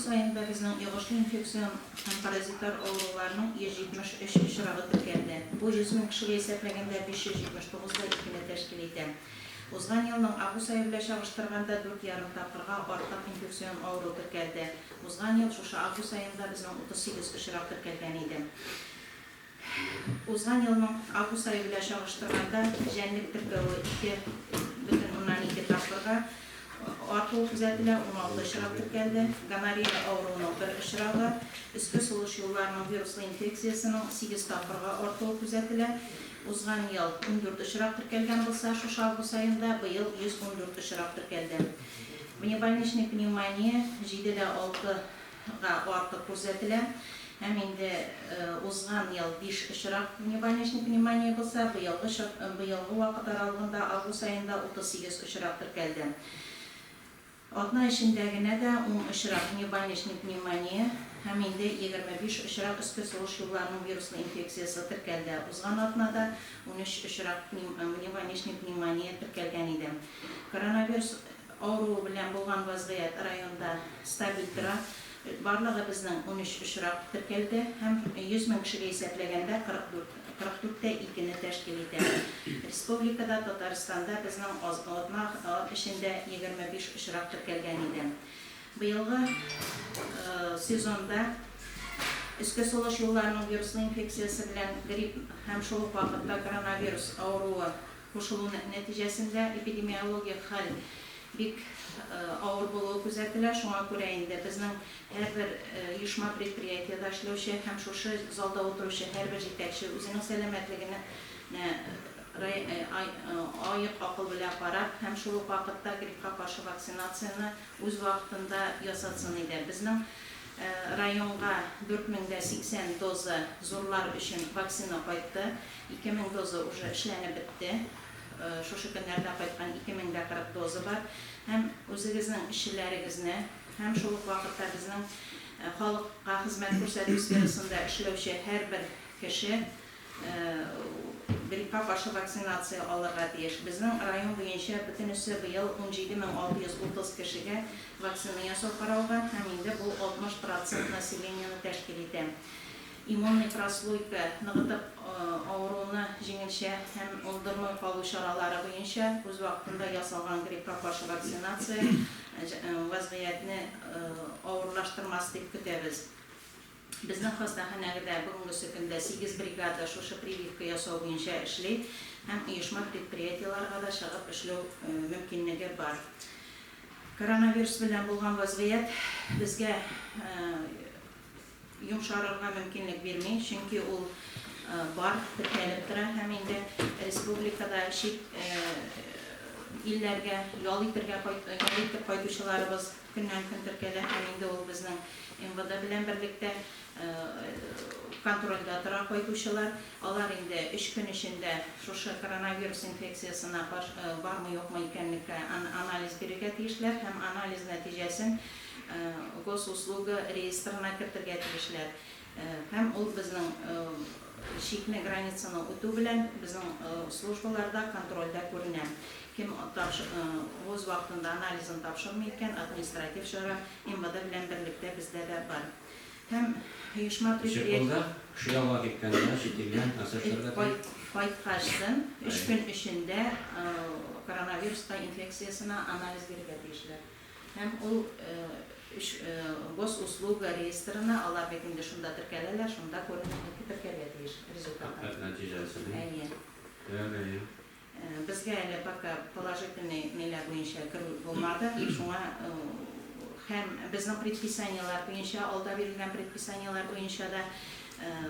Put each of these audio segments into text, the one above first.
Август аенда безнең йогышлы инфекцион һәм паразитар авыруларның 173 очрагы теркәлде. Бу 100 мең кешегә исәпләгәндә 579 да икене тәшкил итә. Узган елның август ае белән чагыштырганда дүрт ярым тапкырга артык инфекцион авыру теркәлде. Узган ел шушы август аенда безнең 38 очрак теркәлгән иде. Узган елның август ае белән чагыштырганда, җәнлек теркәве 2,2 тапкырга артуы күзәтелә, 16 очрак теркәлде. Гонорея авыруының бер очрагы, өске сулыш юлларының вируслы инфекциясенең сигез тапкырга артуы күзәтелә. Узган ел 14 очрак теркәлгән булса, шушы август аенда быел 114 очрак теркәлде. Внебольничный пневмония, 7,6 га артык күрсәтелә. Һәм инде узган ел биш очрак внебольничный пневмония булса, быелгы чор быелгы вакыт аралыгында август аенда 38 очрак теркәлде. Атна эчендә генә дә ун очрак внебольничный пневмония һәм инде 25 очрак өске сулыш юлларының вируслы инфекциясе теркәлде. Узган атнада 13 очрак внебольничный пневмония теркәлгән иде. Коронавирус Авыруы белән булган вазгыять районда стабиль тора. Барлыгы безнең 13 очрак теркәлде һәм 100 мең кешегә исәпләгәндә 44, 44 тә икене тәшкил итә. Республикада, Татарстанда безнең аз атна эчендә 25 очрак теркәлгән иде. Быелгы сезонда өске сулыш юлларының вируслы инфекциясе белән грипп һәм шул ук вакытта коронавирус авыруы кушылу нәтиҗәсендә эпидемиологик хәл бик авыр булуы күзәтелә. Шуңа күрә инде безнең һәрбер оешма-предприятиедә эшләүче һәм шушы залда утыручы һәрбер җитәкче үзенең сәламәтлегенә аек акыл белән карап һәм шул ук вакытта гриппка каршы вакцинацияне үз вакытында ясатсын иде. Безнең районга 4080 доза зурлар өчен вакцина кайтты. 2000 доза уже эшләнеп бетте. Шушы көннәрдә кайткан 2040 доза бар. Һәм үзегезнең эшчеләрегезне һәм шул ук вакытта безнең халыкка хезмәт күрсәтү сферасында эшләүче һәрбер кеше гриппка каршы вакцинация алырга тиеш. Безнең район буенча бөтенесе быел 17630 кешегә вакцина ясау каралган һәм инде бу 60 процент населениене тәшкил итә. Иммунный прослойка ныгытып авыруны җиңелчә һәм уздырмый калу чаралары буенча үз вакытында ясалган гриппка каршы вакцинация вазгыятьне авырлаштырмас дип көтәбез. Безнең хастаханәгедә бүгенгесе көндә сигез бригада шушы прививка ясау буенча эшли һәм оешма-предприятиеләргә дә чыгып эшләү мөмкинлеге бар. Коронавирус белән булган вазгыять безгә йомшарырга мөмкинлек бирми, чөнки ул бар, теркәлеп тора һәм инде республикада чит илләргә ял итергә ял итеп кайтучыларыбыз көннән-көн теркәлә һәм инде ул безнең МВД белән берлектә контрольдә тора кайтучылар. Алар инде өч көн эчендә шушы коронавирус инфекциясенә бармы-юкмы икәнлеккә анализ бирергә тиешләр һәм анализ нәтиҗәсен Госуслуга реестрына кертергә тиешләр. Һәм ул безнең чикне, границаны үтү белән безнең службаларда контрольдә күренә. Кем үз вакытында анализын тапшырмый икән, административ чара МВД белән берлектә бездә дә бар. Һәм оешма Ничек предприятие. булды? Кеше ялга киткәндә, чит илгә нәрсә эшләргә тиеш? Кайткачтын өч көн эчендә коронавируска инфекциясенә анализ бирергә тиешләр. Һәм ул өч Госуслуга реестрына, алар бит инде шунда теркәләләр, шунда күренеп теркәргә тиеш результатын. Фәкать нәтиҗәсен. Әйе. Әйе, әйе. Безгә әле пока положительный ниләр буенча керү булмады, шуңа һәм безнең предписаниеләр буенча, алда бирелгән предписаниеләр буенча да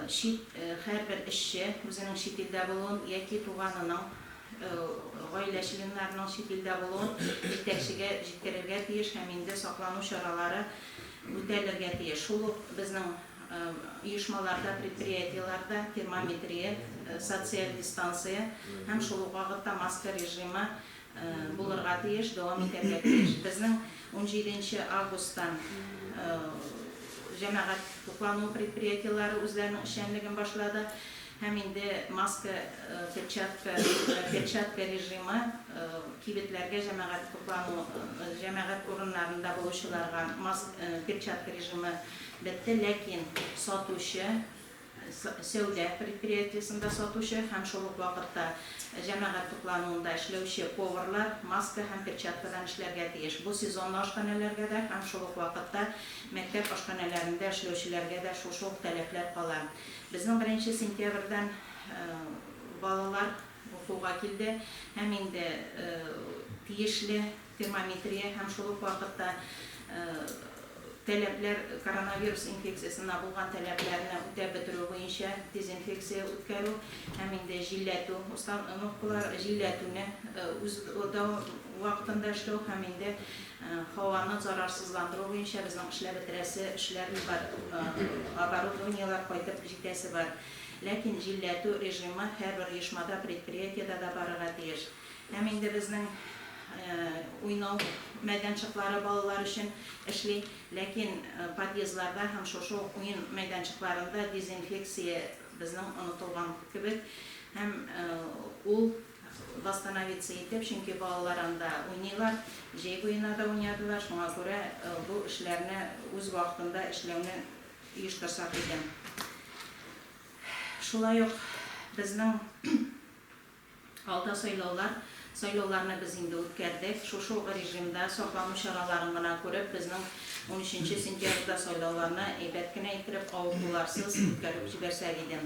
чит һәрбер эшче үзенең чит илдә булуын яки туганының гаилә членнарының чит илдә булуын җитәкчегә җиткерергә тиеш һәм инде саклану чаралары үтәлергә тиеш. Шул ук безнең оешмаларда, предприятиеләрдә термометрия, социаль дистанция һәм шул ук вакытта маска режимы булырга тиеш, дәвам итәргә тиеш. Безнең унҗиденче августтан җәмәгать туклануы предприятиеләре үзләренең эшчәнлеген башлады. Һәм инде маска, перчатка, перчатка режимы Кибетләргә, җәмәгать туклану, җәмәгать урыннарында булучыларга маск, перчатка режимы бетте, ләкин сатучы, сәүдә предприятиесендә сатучы һәм шул ук вакытта җәмәгать туклануында эшләүче поварлар маска һәм перчаткадан эшләргә тиеш. Бу сезонлы ашханәләргә дә һәм шул ук вакытта мәктәп ашханәләрендә эшләүчеләргә дә шушы ук таләпләр кала. Безнең беренче сентябрьдән балалар укуга килде һәм инде тиешле термометрия һәм шул ук вакытта таләпләр, коронавирус инфекциясенә булган таләпләрне үтәп бетерү буенча дезинфекция үткәрү һәм инде җилләтү установкалар, җилләтүне үз вакытында эшләү һәм инде һаваны зарарсызландыру буенча безнең эшләп бетерәсе эшләр бар, оборудованиеләр кайтып җитәсе бар. Ләкин җилләтү режимы һәрбер оешмада, предприятиедә дә барырга тиеш. Һәм инде безнең уйнау мәйданчыклары балалар өчен эшли, ләкин подъездларда һәм шушы ук уен мәйданчыкларында дезинфекция безнең онытылган кебек һәм ул восстановиться итеп, чөнки балалар анда уйныйлар, җәй буена да уйнадылар, шуңа күрә бу эшләрне үз вакытында эшләүне оештырсак иде. Шулай ук безнең алда сайлаулар. Сайлауларны без инде үткәрдек. Шушы ук режимда саклану чараларын гына күреп, безнең 13 сентябрьдә сайлауларны әйбәт кенә иттереп, авыртуларсыз үткәреп җибәрсәк иде.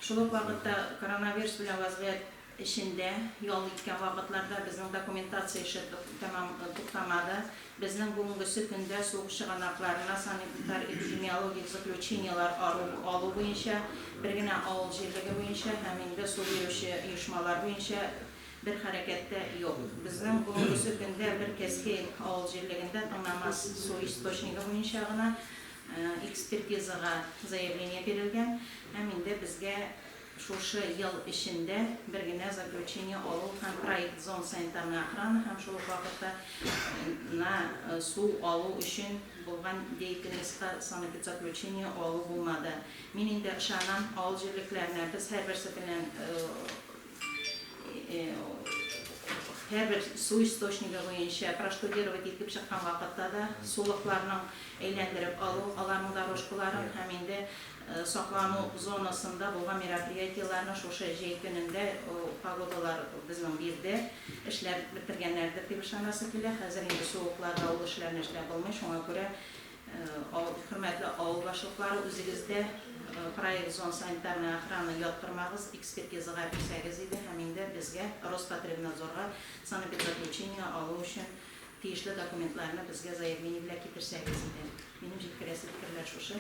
Шул ук вакытта коронавирус белән вазгыять эчендә, ял иткән вакытларда безнең документация эше тәмам туктамады. Безнең бүгенгесе көндә суык чыганакларына санитар-эпидемиологик заключениелар ару алу буенча бер генә авыл җирлеге буенча һәм инде су бирүче оешмалар буенча бер хәрәкәт тә юк. Безнең бүгенгесе көндә бер Кәзкәй авыл җирлегендә Тыңнамас су источнигы буенча гына экспертизага заявление бирелгән һәм инде безгә шушы ел эчендә бер генә заключение алу һәм проект зон санитарной охраны һәм шул ук вакытта на су алу өчен булган деятельностька санэпидзаключение алу булмады. Мин инде ышанам, авыл җирлекләренә без һәрберсе белән һәрбер су источнигы буенча проштудировать итеп чыккан вакытта да сулыкларның әйләндереп алу, аларның дорожкаларын һәм инде саклану зонасында булган мероприятиеләрне шушы җәй көнендә погодалар безнең бирде, эшләп бетергәннәрдер дип ышанасы килә. Хәзер инде суыкларда ул эшләрне эшләп булмый, шуңа күрә хөрмәтле авыл башлыклары, үзегез дә проект зон санитарной охраны яттырмагыз, экспертизага бирсәгез иде һәм инде безгә Роспотребнадзорга санэпидзаключение алу өчен тиешле документларны безгә заявление белән китерсәгез иде. Минем җиткерәсе фикерләр шушы.